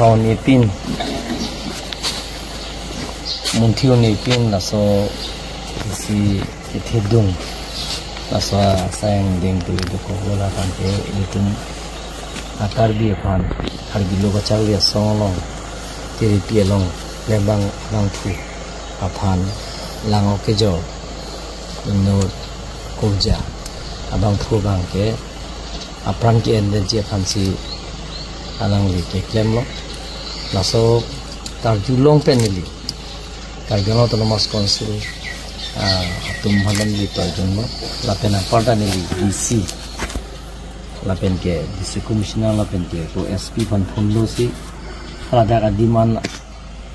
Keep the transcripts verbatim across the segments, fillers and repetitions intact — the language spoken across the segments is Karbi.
Ason ipin, munthi un ipin laso isi ithedung, laso asai angdeng tuli duko bola tangke ilitum a-Karbi aphan, Karbi Lo Kacharli Asong along, Tiripi along, Lembang Bangphu aphan lang-ok kejor, inut kurja abangphu abangke apran ke-endetji aphansi alangli keklemlo. Laso karjulong pen neli Karbi Anglong Autonomous Council, ah, atum aphan neli karjulong. Lapen aparta neli D C, lapen ke D C Commissioner, lapen ke ko S P aphan phone losi, ladak adim an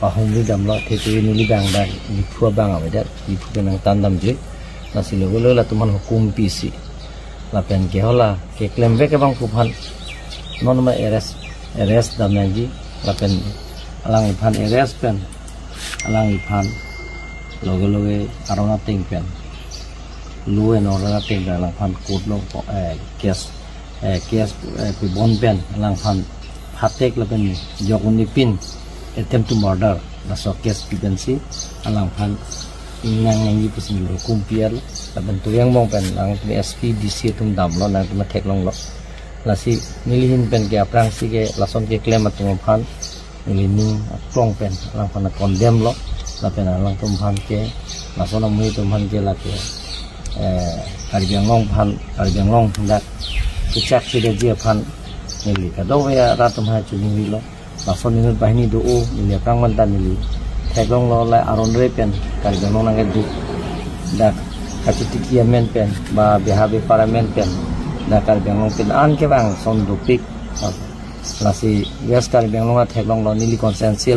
pahumri damlo, thethe neli bang dak Diphu abang avedet, Diphu pen nangtan damji. Lasi lo lo latum aphan hukum pisi, lapen ke hala keklemvek abangphu aphan non ma arrest, arrest dam nangji, lapen alangliphan arrest pen alangliphan loge loge aron ateng pen, law and order ateng pen alangphan court along po-, eh, case, eh, case, eh, pibon pen alangphan phatek lapen jok un ipin attempt to murder laso case pi pensi alangphan ingnang nangji pusi neli hukum pi-et, lapen toyang bong pen nangtum S P, D C atum damlo, nangtum theklonglo. Lasi neli ahin pen ke aphrangsi ke lason keklem atum aphan neli ning aklong pen alangphan condemn lo, lapen alangtum aphan ke, lason amonit atum aphan ke lake, eh, Karbi Anglong aphan, Karbi Anglong dak kechak chedetji aphan neli kadokave arat atum aphan choningrilo. Lason inut banghini do-o, neli aphrang manta neli theklonglo, la aron re pen Karbi Anglong nangkeduk, dak kachotiki amen pen ba beha bepar amen pen dak Karbi Anglong pen an kevang ason dopik. Lasi West Karbi Anglong atheklonglo, neli constituency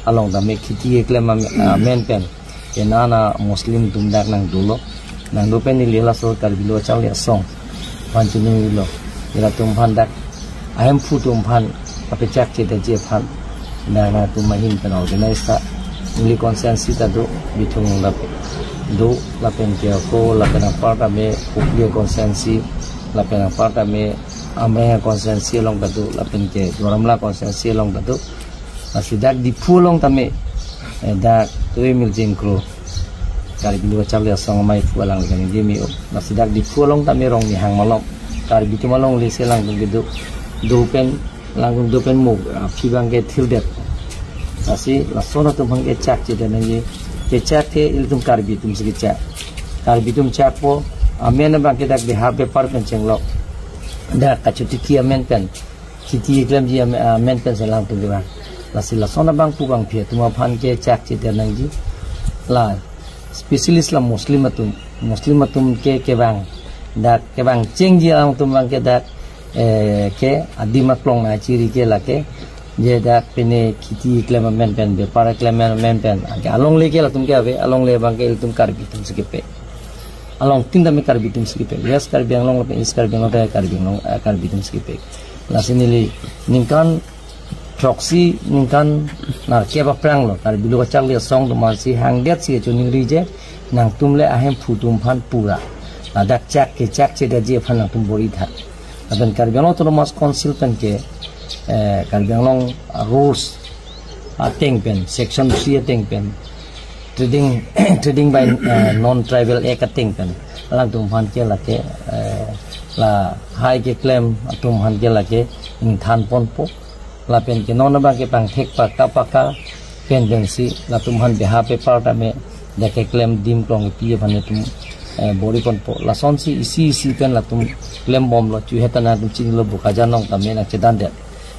along tame kheti keklem am-, amen pen pen an a-Muslim atum dak nangdolo. Nangdo pen neli laso Karbi Lo Kacharli Asong aphan choningrilo. Ilitum aphan dak ahemphu atum aphan kapechak chedetji aphan dak nangtum ahin pen organize ta, neli constituency ta do, Bithung along ta do, lapen ke ako, lapen aparta me Kopili constituency, lapen aparta me Amreng constituency along ta do, lapen ke Duar Amla constituency along ta do. Lasi dak Diphu along tame, eh, dak Tuimil Jengkro, Karbi Lo Kacharli Asong amaiphu alangli kaningje me-o. Lasi dak Diphu along tame Rongnihang malom Karbi atum alongle si alangtum kedo, do pen, alangtum do pen mo, ah, aphi abangke thildet. Lasi lason atum aphan kechak chedet nangji, kechak ke ilitum Karbi atumsi kechak. Karbi atum chakpo, amen abangke dak beha bepar pen chenglok, dak kachotiki amen pen, kheti keklemji am-, amen pensi alangtum kevang. Lasi lason abangphu abangphi atum aphan kechak chedet nangji. La specialist la Muslim atum, Muslim atum ke kevang, dak kevang chengji alangtum abangke dak, eh, ke adim aklong nangchiri ke lake, je dak pine kheti keklem amen pen, bepar keklem amen pen, ke alongle ke latum ke ave, alongle abangke ilitum Karbi atumsi kepe. Alongtin tame Karbi atumsi kepe. West Karbi Anglong lapen East Karbi Anglong tame Karbi Anglong, eh, Karbi atumsi kepe. Lasi neli ningkan throksi, ningkan nerkep aphranglo Karbi Lo Kacharli Asong atum aphansi hangdetsi choningriji, nangtum le ahemphu atum aphan pura ladak chak kechak chedetji aphan nangtum bor-i tha. Lapen Karbi Anglong Autonomous Council pen ke, eh, Karbi Anglong, ah, rules ateng pen, section three ateng pen, trading, trading by, eh, non-tribal act ateng pen alangtum aphan ke lake, eh, lahai keklem atum aphan ke lake ingthan ponpo. Lapen ke non abangke pangthek paka paka pen pensi latum aphan beha bepar tame dak keklem adim aklong kepi aphan itum, eh, bor-i ponpo. Lasonsi isi isi pen latum klembomlo, chuhet ta nangtum chinilo, Bokajan along tame nangchedandet.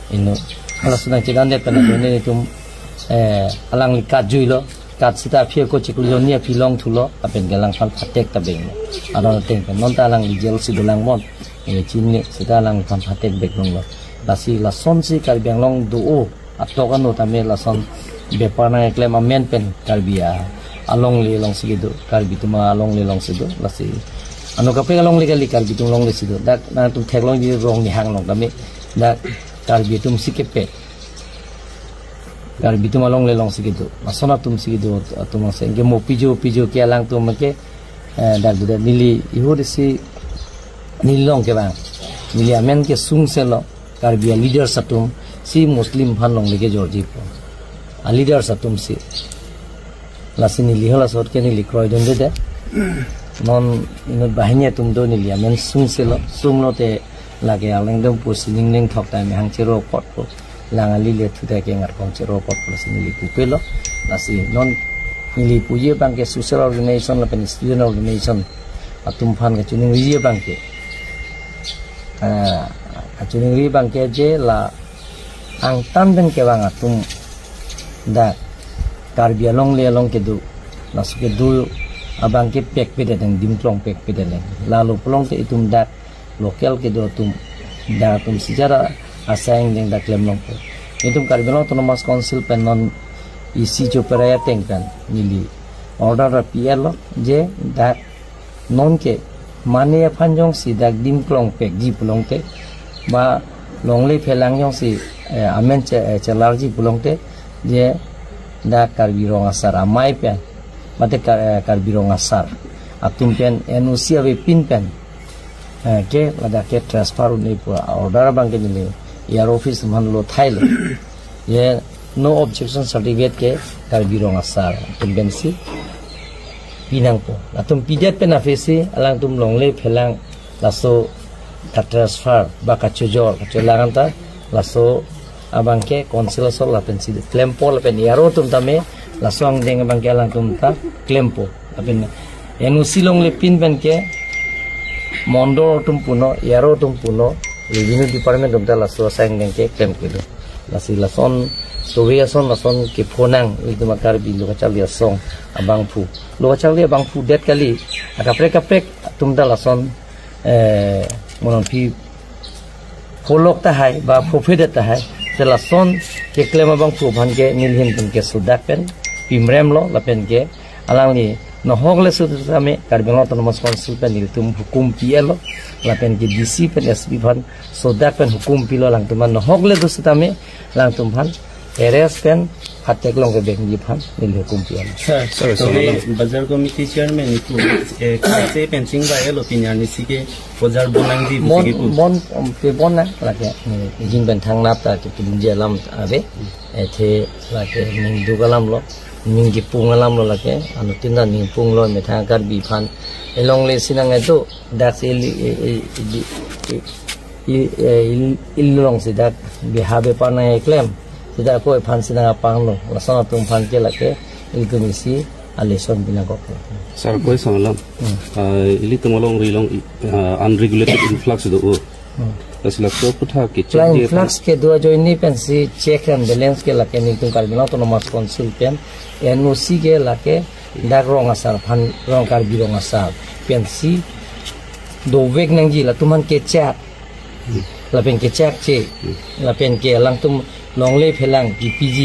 Inut, laso nangchedandet pen ajoine itum, eh, alangli kat juilo. Kat seta aphi ako chiklo jonni aphi longthulo, lapen ke alangphan phatek ta benglo. Aron ateng pen non ta alangli jail si dolang bon. Eh, chinine seta alangphan phatek bek longlo. Lasi lasonsi Karbi Anglong do-o atok ano tame lason bepar nangkeklem amen pen Karbi a-, alongle alongsi kedo, Karbi atum alongle alongsi do, lasi ano kaprek alongle kali, Karbi atum alonglesi do. Dak nangtum theklongji Rongnihang along tame dak Karbi atumsi kepe, Karbi atum alongle alongsi kedo, lason atumsi kedo, atum alongsi ke mo pijo pijo ke alangtum ke, eh, dak do dak neli ihut isi neli along kevang. Neli amen ke sungselo, Karbi a-leaders atum, Si Muslim aphan longle kejorji pu. A leaders atum si. Lasi neli hala sot ke neli kroidunde de. Non inut banghini atum do neli amen sungsi lo. Sunglo te lake alangtum pusi ning ning thok ta mehang chero apot pu. Lang ali le thu ta ke ngarkong chero apot pu lasi neli pupelo. Lasi non neli puji abang ke social organization lapen student organization atum aphan kachiningri abang ke. Ah, kachiningri abang ke je la angtan pen kevang atum dak Karbi Anglong le along kedo, laso kedo abang ke pekpedetang, dimklong pekpedetang. Lalo pulote itum dak local kedo atum, dak atum si jara asai angdeng dak klem longpo. Itum Karbi Anglong Autonomous Council pen non isi choperai ateng pen neli order ra P L lo je dak non ke mane aphan jongsi dak dimklong pekji pulote ba longle phelang jongsi, eh, amen che-, eh, chelarji pulote je dak Karbi Rong Asar amei pen mate Kar-, eh, Karbi Rong Asar atum pen N O C avepin pen, eh, ke ladak ke transfer un-e pu order abang ke neli E R O office man lo thailo. Ye no objection certificate ke Karbi Rong Asar atum pensi pinangpo. Latum pidet pen aphi si alangtum longle phelang laso ka-transfer ba kachojor kacholang anta laso abang ke council asor lapen si klempo lapen E R O atum tame laso angdeng abang ke alangtum ta klempo. Lapen N O C longle pin pen ke mondol atum punon, E R O atum punon, revenue department atum ta laso asai angdeng ke klem kedo. Lasi lason, towe ason lason kephonang, itum Karbi lo kacharli asong abangphu. Lo kacharli abangphu det kali, akaprek kaprek atum ta lason, eh, monon phi pholok tahai, ba phophedet tahai. Te lason keklem abangphu aphan ke neli ahin pen ke sudak pen, pimrem lo, lapen ke alangli nohok le sudak tame, Karbi Anglong Autonomous Council pen nelitum hukum P L lo, lapen ke D C pen S P aphan sudak pen hukum pilo alangtum aphan nohok le do setame, alangtum aphan arrest pen phatek long kebengji aphan neli hukum P L lo. Sir, Sir, tobe sir. Bazar committee chairman ipu, eh, kase pen chingvai lo pini arni si ke bazar bonangji Mon, pusi ke pu. Mon, um, pe bon na lake, eh, jing pen thangnat ta ke kedunji alam ave, eh, the lake ning duk alam lo, ning kepung alam lo lake, anuttin ta ning pung lo methang Karbi aphan. Elongle si nang etu, dak si ili, i, i, i, i, i, eh, il, il long si dak beha bepar nang eklem. Sita ko aphan si nang apanglo, lason atum aphan ke lake, ilitum isi a lesson pinangkok. Sir, question alam. Hmm. Ah, ilitum alongri along, ah, unregulated influx do o. Hmm. Lasi laso aphuthak ke check Flying je flux ke dua join ni pensi check and balance ke lake nelitum Karbi Anglong Autonomous Council pen N O C ke lake dak Rong Asar aphan, Rong Karbi Rong Asar pensi dovek nangji latum aphan kechak. Lapen kechakche, lapen ke alangtum longle phelang P P G,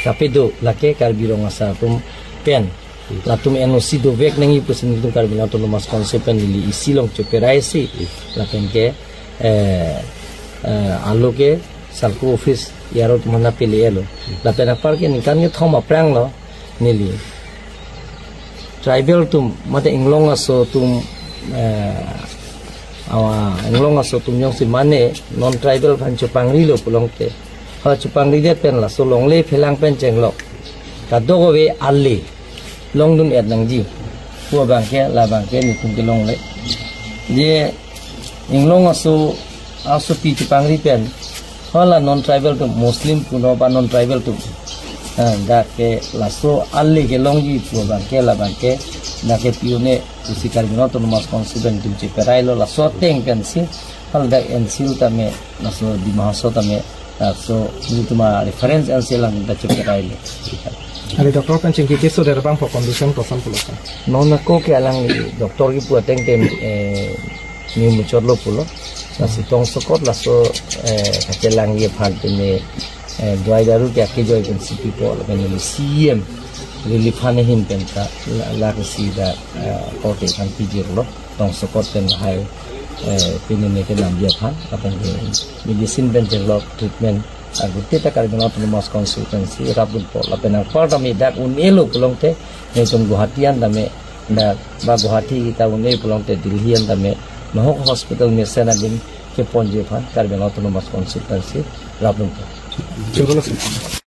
kapedo lake Karbi Rong Asar atum pen. Latum N O C dovek nangji pusi nelitum Karbi Anglong Autonomous Council pen neli isi long choperai si. Lapen ke, eh, eh, alo ke SALCO office E R O atum aphan pele-elo. Lapen apar ke ningkan kethom aphrang lo neli tribal atum, mate inglong aso atum, eh, awa, inglong aso atum jongsi mane non tribal aphan chopangrilo pulote, ha chopangridet pen laso longle phelang pen chenglok kadokave ale longdun-et nangji pu abang ke, labang ke nelitum kelongle. Je inglong aso, asopi chopangri pen, hala non tribal atum, Muslim punon ba non tribal atum, ah, dak ke laso ale kelongji pu abang ke, labang ke dak ke pi-un-e pusi Karbi Anglong Autonomous Council pen nelitum cheperailo, laso ateng pensi hala dak N C L tame, laso Dima Hasao tame, laso nelitum a-reference N C L along ta cheperailo. Ale doctor pen chingki keso der abang pu condition koson pulo, sir? Non ako ke alangli doctor kipu ateng te, eh, ni muchotlo pulo. Lasi tongsokot laso, eh, kachelangji aphan pine, eh, dawai daru ke akejoi pensi pipo lapen C E M relief fund ahin pen ta la, lake si dak, eh, korte kan pijirlo. Tongsokot pen lahai, eh, pine ne kenamji aphan, lapen ke medicine pen chenglok treatment agute ta Karbi Anglong Autonomous Council pensi rapdunpo, lapen anpar tame dak un-elo pulote nelitum Guwahati an tame, dak ba Guwahati ta un-e pulote Delhi an tame nohok hospital mesen adim keponji aphan Karbi Anglong Autonomous Council pensi rapdunpo. Chocolate.